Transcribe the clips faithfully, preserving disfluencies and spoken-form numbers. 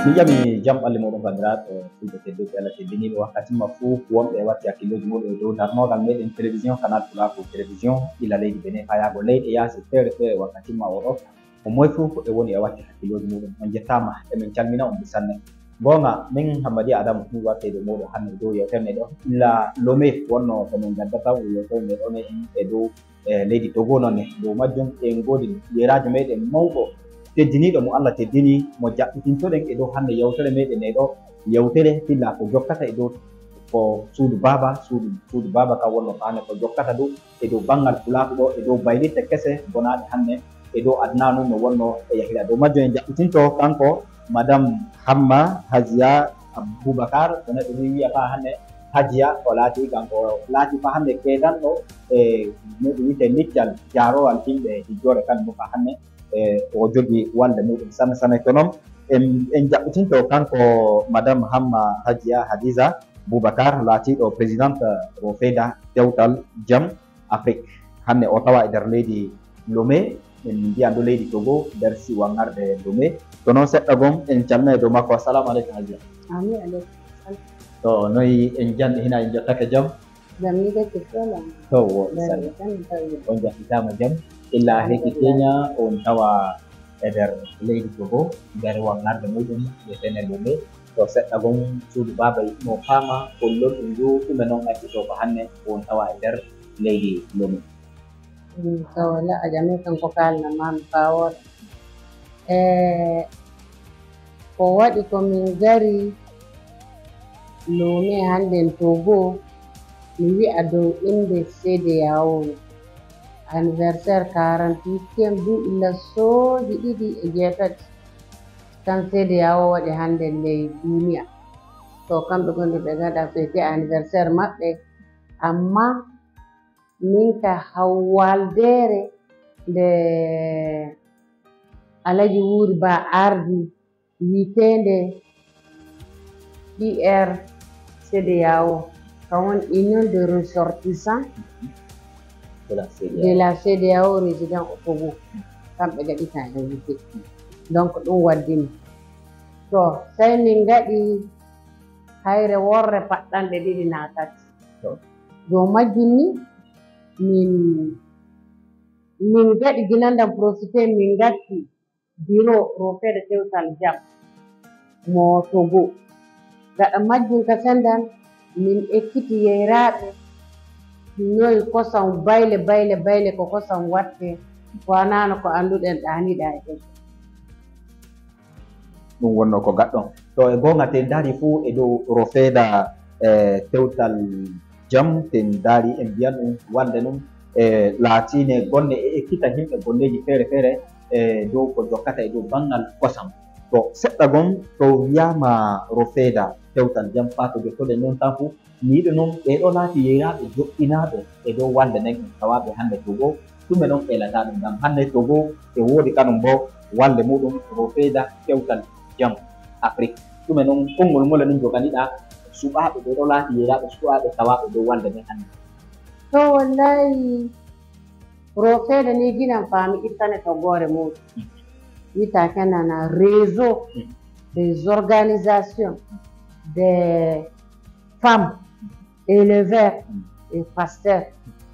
Min ƴami jam ɓalli muɗum, banndiraaɓe fulɓe tedduɓe, Allah teddiniiɓe wakkati ma fuu, wonɓe e watti hakkillooji muɗum e dow darnoogal meɗen télévision Canal Pulaaku télévision, ila leydi Benin haa yaago leyɗe yaasi feere feere wakkati ma oɗo. Ko moy fuu ko e woni e watti hakkillooji muɗum. On njettaama, emin calmina on sanne. Goonga, min Hammadi Adamu, mi wartay dow muɗum hannde dow yewtere nde ɗo. Ila Lomé wonno ko min ngaddata o yewtere nde ɗo ne e dow e leydi Togo noon ne. Dow majjum en ngoodi yeeraajo meɗen mawɗo, teddiniiɗo mo Allah teddini, mo jaɓɓitintoɗen e dow hannde yewtere meɗen nde ɗo. Yewtere filla ko jokkata e dow ko suudu baaba, suudu, suudu baaba ka wonno ko hannde ko jokkata dow e dow banngal pulaaku ɗo, e dow baylitte kese bonaaɗe hannde e dow aduna nun no wonno e yahira. Dow majjum en jaɓɓitinto kanko Madame Hamma Hajiya Abubakar, ko neɗɗo ni wiya faa hannde Hajiya, ko laati kanko laati faa hannde keedanɗo e neɗɗo wiyte liccal jaarowal yimɓe hijjoore kan mo faa hannde e o jogi walde muɗum sanne sanne. To noon en, en jaɓɓitinto kanko Madame Hamma Hajiya Hadiza Boubacar, laatiiɗo présidente Rofeda Dewtal Jam Afrique. Hannde o tawa e nder leydi Lomé, en mbiyan ɗo leydi Togo, nder siwa ŋarɗe Lomé. To noon seɗɗa gom, en calmina e dow makko. Assalamu aleykum, Hajiya. Amin aleykum salam. To noy en jannde hina en jottake jam? Jam ni de ke sola. To wo, Jam, sala. Jam tawi. On jaɓɓitaama jam. Illa Jam heki tawi. Kenya, on tawa e nder leydi Togo, nder wa ŋarɗe muɗum, ɓe tene Lomé. To seɗɗa gom, suudu baaba yiɗno faama, kollol ɗum du, ɗume noon acci to ko hannde on tawa e nder leydi Lomé. Mm, to wala a ƴami kanko kaalna maami faa wooɗa. E ko waɗi ko min ngari Lomé hannden Togo, mi wi'a dow innde C D A O. Anniversaire quarante-huitième duuɓi illa sooji ɗiɗi e jeetati kan C D A O waɗi hannden ley duuniya. To kamɓe gonɗi ɓe ngaɗa fete anniversaire maɓɓe, amma min ka hawwaldeere nde Alaji Wuuri Ba ardi wiiteende I R C D A O, ka won Union de Ressortissants De la C D A O. De la C D A O résident au Togo. Kamɓe gaɗita invité. Donc ɗum waddini. To, sey min ngaɗi hayre worre paɗɗanɗe ɗiɗi naa tati. To. Dow majjum ni, min, min ngaɗi ginandam profité, min ngatti biro Rofeeda Tewtal Jam mo Togo. Gaɗa majjum ka sendan, min ekkiti yeyraaɓe noy kosam bayle, bayle, bayle ko kosam watte, ko wanaano ko annduɗen ɗaaniɗa e ɗen. Ɗum wonno ko gaɗɗon. To e goonga, te ndaari fuu e dow Rofeeda, e, Tewtal Jam, te ndaari en mbiyan ɗum wonde ɗum, e, laatiine gonne e ekkita yimɓe golleeji feere feere, e, dow ko jokkata e dow banngal kosam. To seɗɗa gom, to wiyaama Rofeeda Tewtal Jam, faa to jottoɗen noon tan fuu, mi yiɗi noon ɓee ɗoo laati yeyraaɓe joɗɗinaaɓe e dow walde nden en tawaaɓe hannde Togo, ɗume ɗon elata ɗum? Ngam hannde Togo e woodi kanum bo walde muɗum Rofeeda Kewtal Jam Afrik. Ɗume ɗon konngol ngol ɗum joganiɗaa suɓaaɓe ɓee ɗoo laati yeyraaɓe suɓaaɓe tawaaɓe dow walde nden hannde? To wallahi Rofeeda ni ginan faami ittane toggoore muɗum. Wita kenana réseau des organisations des femmes éleveurs et pasteurs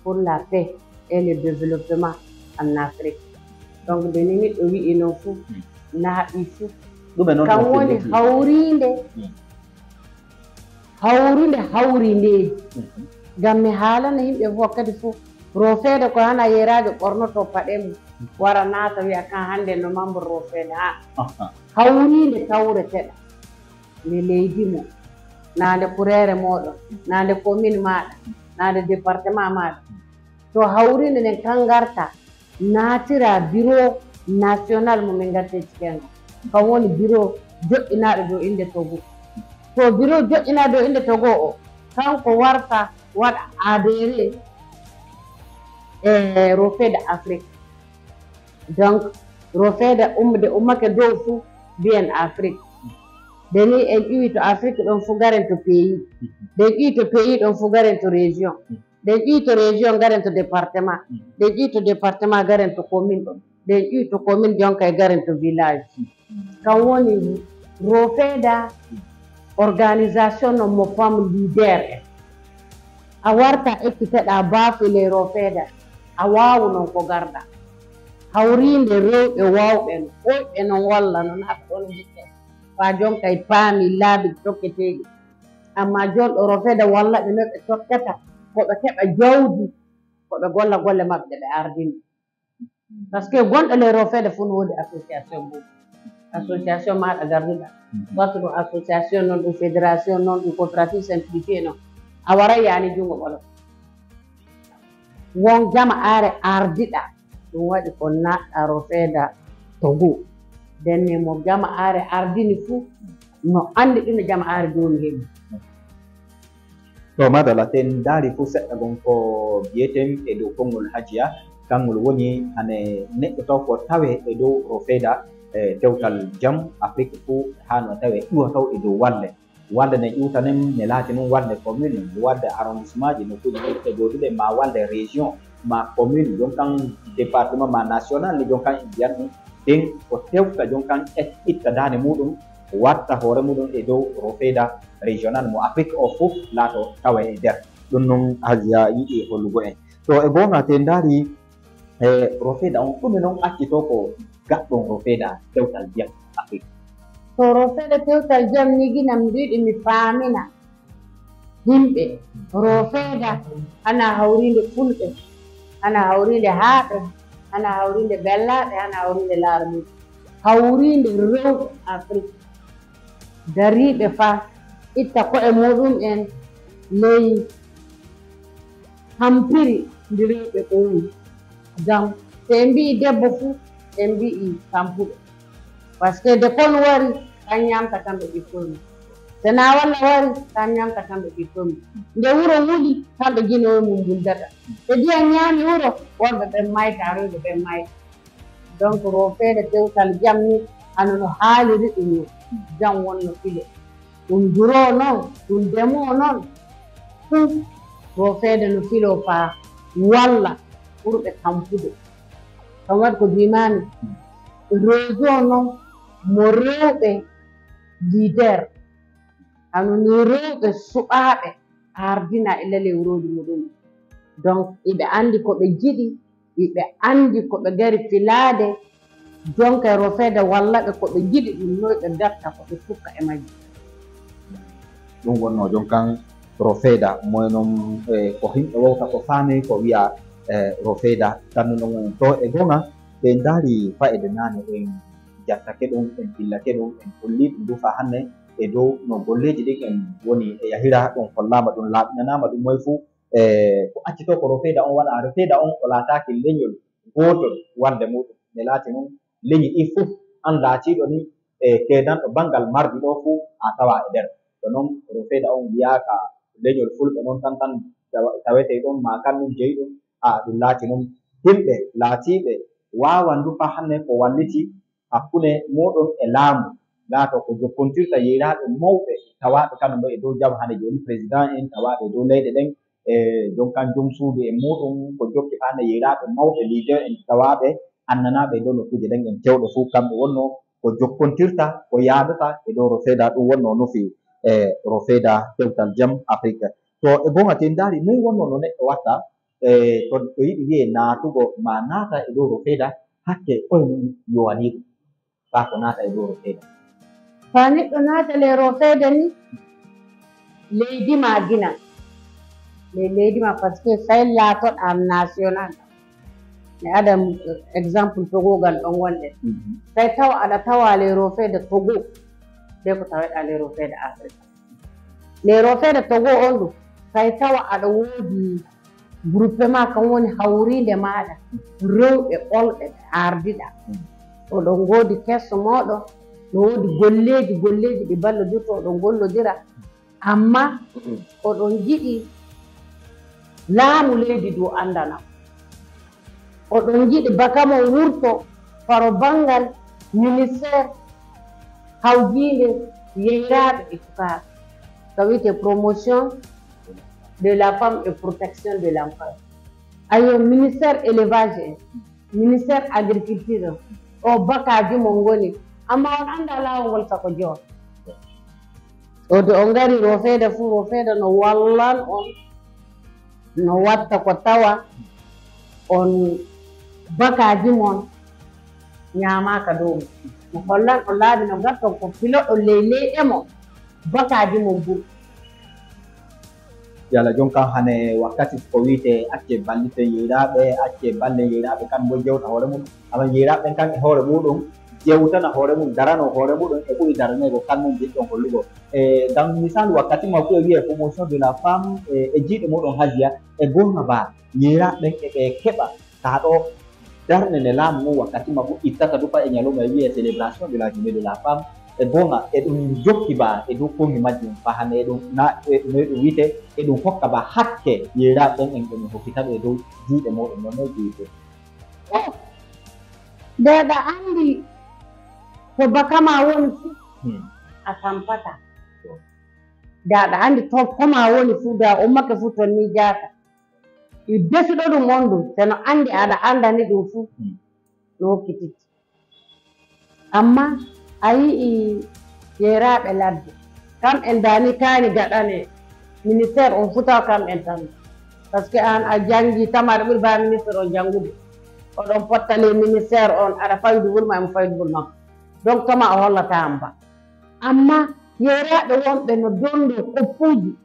pour la paix et le développement en Afrique. Donc nde ni neɗɗo wi'i noon fuu, na haɓi fuu. Ɗume noon kam woni hawriinde, hawrude hawriindeeji. Ngam mi haalana yimɓe fof kadi fof, Rofeeda ko hana yeeraajo ɓornoto paɗe mum, wara naata wiya kan hannde no membre Rofeeda. Haa hawriinde tawreteɗa nde leydi mo, naa nde kureere mooɗon, naa nde commune maaɗa, naa nde département maaɗa. To hawriinde nden kan ngarta, naatira bureau national mo min ngartee cikel ngal. Kan woni bureau joɗɗinaaɗo dow innde Togo. To bureau joɗɗinaaɗo dow innde Togo o, kanko warta waɗa adhéré e Rofeeda Afrique. Donc, Rofeeda um-, nde ummake dow fuu, mbiyen Afrique. Nde ni en ƴuwi to Afrique ɗon fuu garen to pays. Nde en ƴuwi to pays ɗon fuu garen to région. Nde en ƴuwi to région garen to département. Nde en ƴuwi to département garen to commune. Nde en ƴuwi to commune jonka e garen to village. Kan woni Rofeda organisation non mo femme leader en. A warta ekkiteɗa bafile Rofeda, a wawu non ko garɗa. Hawrinde rewɓe wawɓe no, woyɓe non walla no naata ɗon jikke. Fa jon kay paami laabi tokketeeɗi. Amma jon ɗo Rofeda walla ɓe no ɓe tokkata, ko ɓe keɓa jawdi, ko ɓe golla golle maɓɓe ɗe ɓe ardini. Parce que gonɗo le Rofeda fof no woodi association mum. Association maɗa garduɗa. Wattu ɗum association non ɗum fédération non ɗum coopérative simplifié non. A waray yani jungo ɓolo. Won jama are ardiɗa. Ɗum waɗi ko naɗɗa Rofeda Togo. Denne mo jama are ardini fuu no andi ɗum no jama are joni heɓi. To madala, ten ndaari fof seɗɗa gon ko mbiyeten e dow konngol Hajiya, kanngol woni hane neɗɗo taw ko tawe e dow Rofeda e dewtal jam Afrik fof, haa no tawe iwa taw e dow walle. Walle ne ƴuutanen ne laati nun walle commune, walle arrondissement ji, nokkuuji ɗuuɗɗe gooduɗe, ma walle région, ma commune, jon kan département, ma national, ni jon kan en mbiyan ɗum. Ɗin ko tewta jon kan itta daande muɗum, watta hoore muɗum e dow Rofeda régional mo Afrique o fof laato tawa e nder. Ɗum noon Hajiya yiɗi hollugo en. To e goonga te ndaari e Rofeda on, ɗume noon accito ko gaɗɗon Rofeda dewtal jam Afrique? To Rofeda dewtal jam ni gina mbiɗi mi faamina yimɓe Rofeda hana hawrinde fulɓe, hana hawrinde haaɓe, hana hawrinde bellaaɓe, hana hawrinde laarmuɓe, hawrinde rewɓe Afrique. Dariiɓe fa itta ko'e muɗum en ley hampiri ndi rewɓe ɓooyi. Ngam so en mbi'i debbo fuu en mbi'i tampuɗo. Parce que nde kon wari kan ñaamta kamɓe ɓikkoy mum. So naawalla wari kan ñaamta kamɓe ɓikkoy mum. Nde wuro wuli kamɓe ginoy mum mbuldata. So ndiyam ñaami wuro worɓe ɓen mayta rewɓe ɓen mayta. Donc rofeede dewtal jam ni hano no haaliri ɗum ni jam wonno filo ɗum duro noon ɗum demo noon ɗum rofeede no filo faa walla ɓurɓe tampude kam waɗi ko mbimami réseau noon mo rewɓe leader hano ni rewɓe suɓaaɓe ardina e lelewrooji muɗum donc iɓe anndi ko ɓe njiɗi iɓe anndi ko ɓe ngari filaade jonka e rofeede walla ɓe ko ɓe njiɗi ɗum noy ɓe ngarta ko ɓe sukka e majji. Ɗum wonnoo jon kan rofeeda moy noon e ko himɓe wowta ko faami ko wiya e rofeeda tannu ɗum en to e goma ɓe ndaari fayde naane en jattake ɗum en pillake ɗum en holli ɗum du faa hannde e dow no golleeji ɗin en woni e yahira ɗum hollaama ɗum laaɓinanaama ɗum moy fuu e ko accitoo ko rofeeda on waɗa rofeeda on o laataaki leñol gootol wonde muɗum ne laati noon leñi ɗi fof an laatiiɗo ni e keedanɗo banngal mardi ɗo fof a tawa e nder ko noon rofeeda on wiyaaka leñol fulɓe noon tan tan tawetee ɗon ma kamɓe jeyi ɗum a ɗum laati noon yimɓe laatiiɓe waawan du faa hannde ko walliti hakkunde muɗum e laamu laato ko jokkontirta yeyraaɓe mawɓe tawaaɓe kamɓe mbo e dow jam hannde jooni président en tawaaɓe e dow leyɗe ɗen e jon kan jom suudu e muɗum ko jokki faa hannde yeyraaɓe mawɓe leader en tawaaɓe annanaaɓe e dow nokkuuje ɗen en tewɗe fof kamɓe wonnoo ko jokkontirta ko yaadata e dow rofeeda ɗum wonnoo nufi e rofeeda dewtal jam Afrique to e goma te ndaari noy wonnoo no neɗɗo watta e to to yiɗi wiyee naatugo ma naata e dow rofeeda hakke oye mum yowanii ɗum faa ko naata e dow rofeeda faa neɗɗo naata le rofeeda ni leydi ma gina ley leydi ma parce que fay laatoɗa national mi ada exemple togogal ɗon wonde fay tawa aɗa tawa le rofeeda togo ɓe ko taweɗa le rofeeda afrique le rofeeda togo on ɗum fay tawa aɗa woodi groupement kam woni hawriinde maaɗa rewɓe ɓolɓe ɓe ardiɗa oɗon ngoodi keso mooɗon no woodi golleeji golleeji ɗi ballodirta oɗon gollodira amma oɗon njiɗi laamu leydi ndu anndana oɗon njiɗi baka mon wurto faro banngal ministère hawjiinde yeyraaɓe e sukaaɓe ka wiyetee promotion de la femme et protection de l' enfance ayo ministère élevage en ministère agriculture en o bakaaji mon ngoni Amma on anndaa laawol ngol sako joor. Ode on ngari Rofeeda fuu, Rofeeda no wallan on, no watta ko tawa on bakaaji mon ñaamaaka dow mum. Mo hollan on laabi no ngatton ko piloɗon ley leyɗe mon, bakaaji mon buri. Yalla jon kan hane wakkati ko wiyte acce ballite yeyraaɓe, acce balle yeyraaɓe kan mbo jewta hoore mum. Ama yeyraaɓe ɓen kan e hoore muɗum jewtana hoore mum, darano hoore muɗum e ɓuri daraneygo kan mum jiɗɗon hollugo. E ngam misal wakkati ma fu e wiye promotion de la femme e jiiɗe muɗum hajiya e gonga ba yeyraaɓe ɓen e ɓe keɓa ka ɗo darnde nde laamu ngun wakkati makko ittata du fa e ñalawma e wiye célébration de la journée de la femme. E goonga eɗum jokki ba e dow konngi majjum fa hannde eɗum na no eɗum wiyte eɗum hokka ba hakke yeyraaɓe ɓen en ɓe min hokkita ɓe dow juuɗe mooɗon non no juuɗe. Nde aɗa anndi ko baka ma woni fuu a tampata. Nde aɗa anndi to ko ma woni fuu da ummake fuu ton ni jaata. I desuɗo ɗum on ɗum, seno anndi aɗa anndani ɗum fuu no hokkititti. Amma a yi'i yeeraaɓe ladde, kam en daani kaani gaɗane ministère on fuu taw kam en tan. Parce que aan a janngi tama aɗa ɓuri baa ministère on janngude. Oɗon pottale ministère on aɗa faydu wul ma emo faydu wul makko. Donc tama o hollata am ba. Amma yeeraaɓe wonɓe no donndo koppuuji,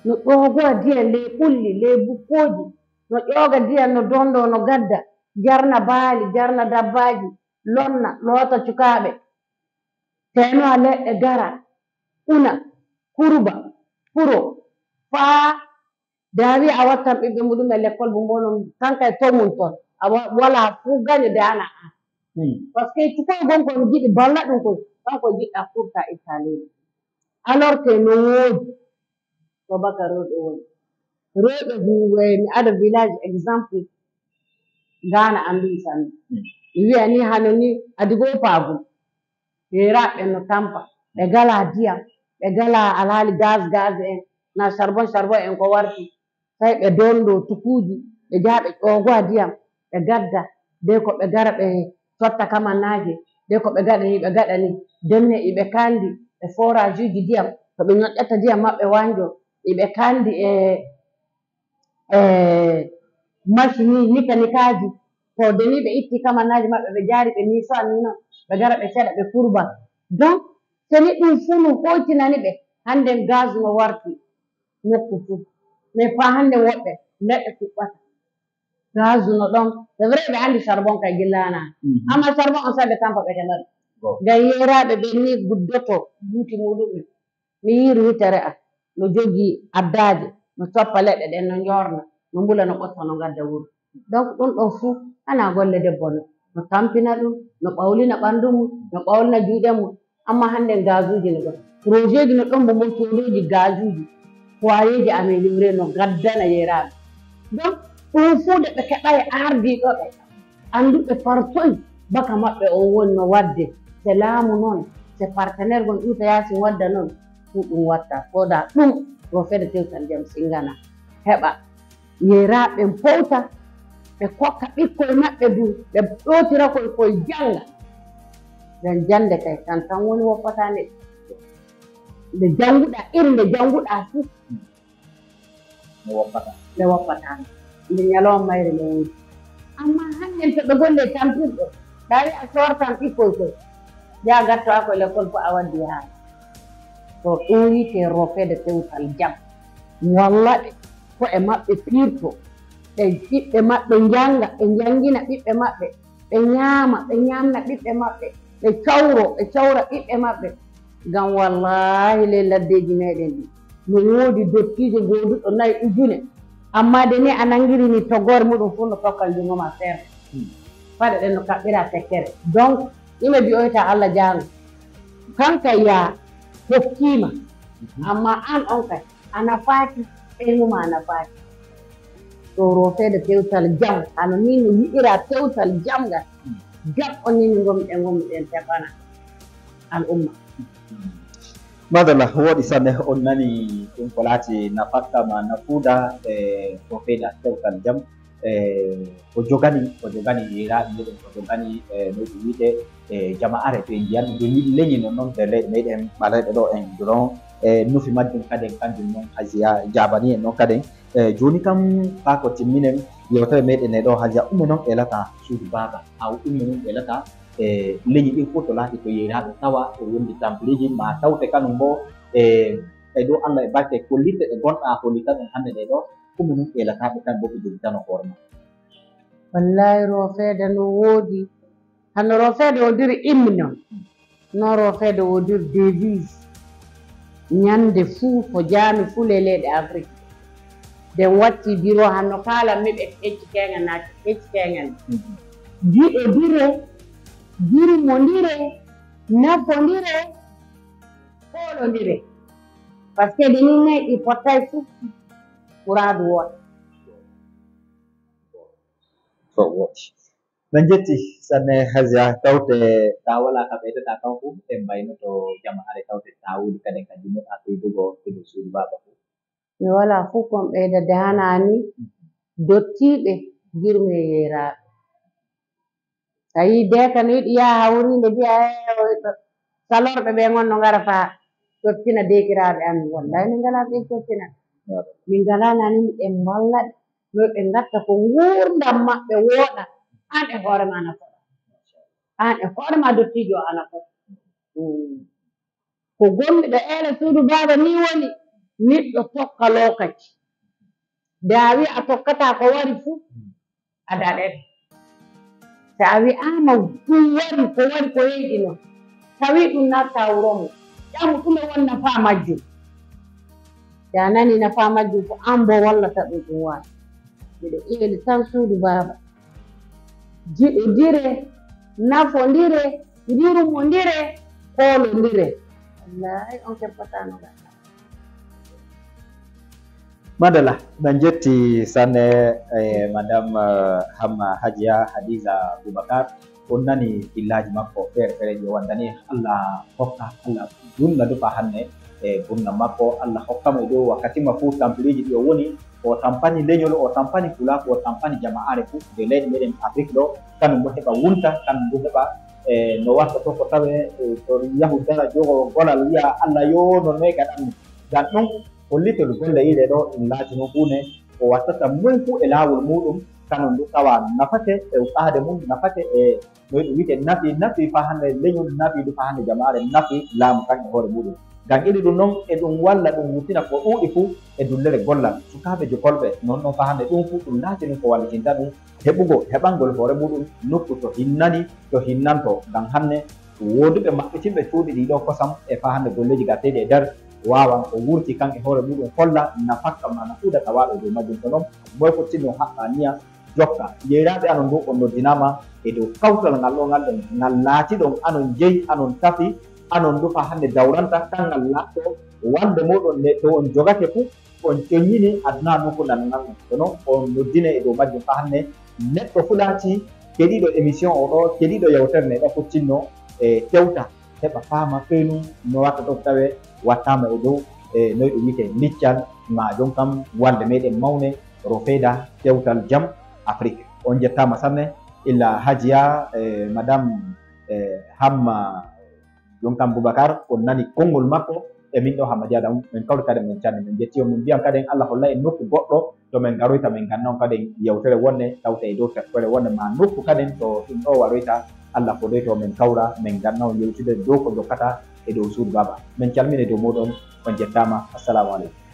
no ƴoogowa ndiyam ley ɓulli, ley bukkooji, no ƴooga ndiyam no donndoo no gadda, jarna baali, jarna dabbaaji, lonna, loota cukaaɓe, teenowa leɗɗe gara, una, kurba, puro, faa daawi a wattan ɓiɓɓe muɗum e lekkol bo mbonon tan kay to mum ton a walaa fuu gaño de ana an. Parce que cukoy gon ko no jiɗi balla ɗum koy kanko jiɗɗa furta itta leydi. Alors que no woodi to baka rewɓe woni rewɓe mi ada village exemple gana an ɗum sanne mi wiya ni hano ni adigo paagum. Yeeraaɓe ɓen no tampa, ɓe ngalaa ndiyam, ɓe ngalaa alhaali gaz gaz en, na charbon charbon en ko warti, fay ɓe donndoo tukuuji, ɓe njaha ɓe ƴoogowa ndiyam, ɓe ngadda, de ko ɓe ngara ɓe cotta kamannaaje, de ko ɓe ngaɗa ni ɓe ngaɗa ni, denne iɓe kaanndi e foraajuuji ndiyam, to ɓe ñoƴƴata ndiyam maɓɓe waanjo, iɓe kaanndi e. E machine nika nikaaji to deni ɓe itti kamannaaji maɓɓe ɓe jaari ɓe miiso a mino ɓe gara ɓe seɗa ɓe kurba. Donc seni ɗum fuu no hoytinani ɓe hannden gaz no warti nokku fuu. Mais faa hannden woɓɓe leɗɗe kuɓɓata gaz no ɗon. C'est vrai ɓe anndi charbon kay gillana amma charbon on saɗde tampa ɓe keɓa ɗum. Ngam yeeraaɓe ɓen ni guddoto buuti muɗum'en. Mi yiiri hitere am no jogii addaaje no coppa leɗɗe ɗen no njoorna no mbula no ɓotta no ngadda wuro. Donc ɗum ɗon fuu hanaa golle debbo no no tampina ɗum no ɓawlina ɓanndu mum no ɓawlina juuɗe mum. Amma hannden gaazuuji no ɗon projetji no ɗon mbo mbo coolooji gaazuuji foyeeji amélioré no ngaddana yeeraaɓe. Donc ɗum fuu de ɓe keɓay ardiiɗo ɓe annduɓe partoy baka maɓɓe on woni no waɗde se laamu noon se partenaire gon iwta yaasin wadda noon. Ɗum ɗum watta sooda ɗum ɗo fede tewtal jam singana heɓa yeeraaɓe ɓen powta ɓe kokka ɓikkoy maɓɓe du ɓe ɗootira koy koye jannga. Ngam jannde kay kan tan woni woppata nde nde jannguɗa iri nde jannguɗa fuu. Nde woppata. Nde woppata nde ñalawma mayre nde woni. Amma hannden to ɓe golle tampirɗo ɗa wi'a sortan ɓikkoy koy yaa ngattoa koye lekkol fof a waddi haa to ɗum wiyte rofeede tewtal jam. Walla ɓe ko'e maɓɓe piirto ɓe ɓiɓɓe maɓɓe njannga ɓe njanngina ɓiɓɓe maɓɓe ɓe ñaama ɓe ñaamna ɓiɓɓe maɓɓe ɓe cawro ɓe cawra ɓiɓɓe maɓɓe. Ngam wallaahi ley laddeeji meeɗen ɗi no woodi dottiijo gooduɗo nayi ujune amma de ni a nanngiri ni toggoore muɗum fof no tokka junngo ma seerta. Paɗe ɗen no kaɓɓira tekkere donc ɗume bi'oyta Allah jaango kanka yaa hokkiima amma aan on kay a nafaaki ɓeyngu ma a nafaaki. Ɗo roofeede tewtal jam hano ni no yiɗira tewtal jam ngal jam o nini ngomi ɗe ngomi ɗen tefana al umma. Madalla wooɗi sanne on nani ɗum ko laati nafakka ma nafuuda e roofeede tewtal jam. e ko jogani, ko jogani yeeraaɓe meɗen, ko jogani, e no ɗum wiyte, e jama'are to en njiyan ɗum, leñi non noon nder leyɗe meɗen ɓaleeɗe ɗo en duron, e nufi majjum kaden kanjum noon Hajiya jaabani en noon kaden. E jooni kam faa ko timminen yewtere meɗen e ɗo, Hajiya, umme noon elata suudu baaba, aw umme noon elata e leñi ɗin fof to laati to yeeraaɓe tawa e wondi tampliiji ma tawte kanum bo e e dow Allah e barke ko litte ɗe gonɗa ko litta ɗum hannde ɗe ɗo, ɗum noon eelataaɓe tan boko jogitano hoore ma. Wallahi rofeede no woodi. Hano rofeede o diri immi noon. No rofeede o diri devise. Ñande fuu ko jaami fuu le leyɗe Afrik. Den watti biro hano kaala mi ɓe hecci keŋal naaki hecci keŋal. Jiɗodire, jurmondire, nafondire, hoolondire. Parce que ɗi ni nayɗi pottay fuu muraadu wooɗa. Ko woɗi. No njetti sanne Hajiya, tawte ta wala ka ɓeydata kan fu en mbaynoto jamaare tawte ta wuli kaden ka jinnoɗa ɓeydugo e dow suudu baaba fu. Mi wala fu kon ɓeydade hana ni dottiiɓe girme yeeraaɓe. Tawi deeka no yiɗi yaha hawrinde mbiya salorɓe ɓe ngon no ngara fa tottina deekiraaɓe amin. Wallahi min ngala ɓe tottina. Min ngala nani miɗen mballa ɓe no ɓe ngatta ko nguurndam maɓɓe wooɗa. An e hoore ma ana fota. An e hoore ma dottiijo ana fota. Ko gomɗuɗo eela suudu baaba ni woni niɗɗo tokka lokaci. Nde a wi'a a tokkata ko wari fu a daɗete. Si a wi'aama ɗum wari ko wari ko yeyɗi non tawi ɗum natta wuro mum ƴamu ɗume won nafa majjum. Si a nani nafa majjum ko an bo wallata ɗum ɗum waɗa. Miɗo eeli tan suudu baaba. Jiɗodire, nafondire, njurmondire, koolondire. Wallahi on kebbataano ngal. Madala, min njetti sanne e madame eh, Hamma Hajiya Hadiza Boubacar. On nani fillaaji makko feere feere ɗi o waddani. Allah hokka, Allah dunna dufa hannde e gurdam makko. Allah hokkamo e dow wakkati ma fuu tampiliiji ɗi o woni. O tampani leñol, o tampani pulaaku, o tampani jama'aare fuu de leyɗe meɗen Afrik ɗo. Kanum bo heɓa wunta, kanum bo heɓa e no warta to ko tawe e to yahu dara jogo golal wiya Allah yo no noy gaɗanmi. Ngam ɗum hollitol golle ɗiɗe ɗo ɗum laati noon huunde ko wattata moy fuu e laawol muuɗum. Kanum ndu tawa nafate e uqaade mum, nafate e no ɗum wiyte nafi, nafi faa hannde leñol, nafi du faa hannde jamaare, nafi laamu kan e hoore muuɗum. Ngam iri ɗum noon e ɗum walla ɗum wurtina ko ɗuuɗi fuu e dullere gollal sukaaɓe jokolɓe. Noon noon faa hannde ɗum fuu ɗum laati ɗum ko wallitinta ɗum heɓugo heɓangol hoore muuɗum nokku to hinnani, to hinnanto. Ngam hannde wooduɓe maɓɓitinɓe cuuɗi ɗi ɗo kosam e faa hannde golleeji gatteeɗi e nder waawan o wurti kan e hoore muuɗum holla nafakka ma nafuuda tawaaɗo e dow majjum. To noon moy fottinno haɓɓa niya jokka. Yeyraaɓe anon ndu on noddinaama e dow kawtal ngal ɗo ngal ɗon ngal laatiɗon anon jeyi anon tafi anon ndu faa hannde dawranta kanngal laatto wande mooɗon nde to on jogake fuu on coññini aduna nokku ngal ngal ɗon. Kono on noddine e dow majjum faa hannde neɗɗo fuu laati keɗiiɗo émission o ɗo keɗiiɗo yewtere nde ɗo fottinno e tewta heɓa faama feenum no watta ɗo tawe wattaama e dow e noy ɗum wiyte liccal ma jom kam wande meɗen mawne rofeeda kewtal jam Afrik. On njettaama sanne illa Hajiya e madame e Hamma jom kam Boubacar on nani konngol makko e min ɗo Hamma Diadam min kawri kadi min canni min njetti on min mbiyan kadi en Allah holla en nokku goɗɗo to min garoyta min ganna on kadi yewtere wonde tawta e dow teppere wonde ma nokku kadi to ɗum ɗo waroyta Allah fodoyto min kawra min ganna on yewtude dow ko jokkata e dow suudu baaba. Min calmini dow muɗum on jettama. Assalamu aleykum.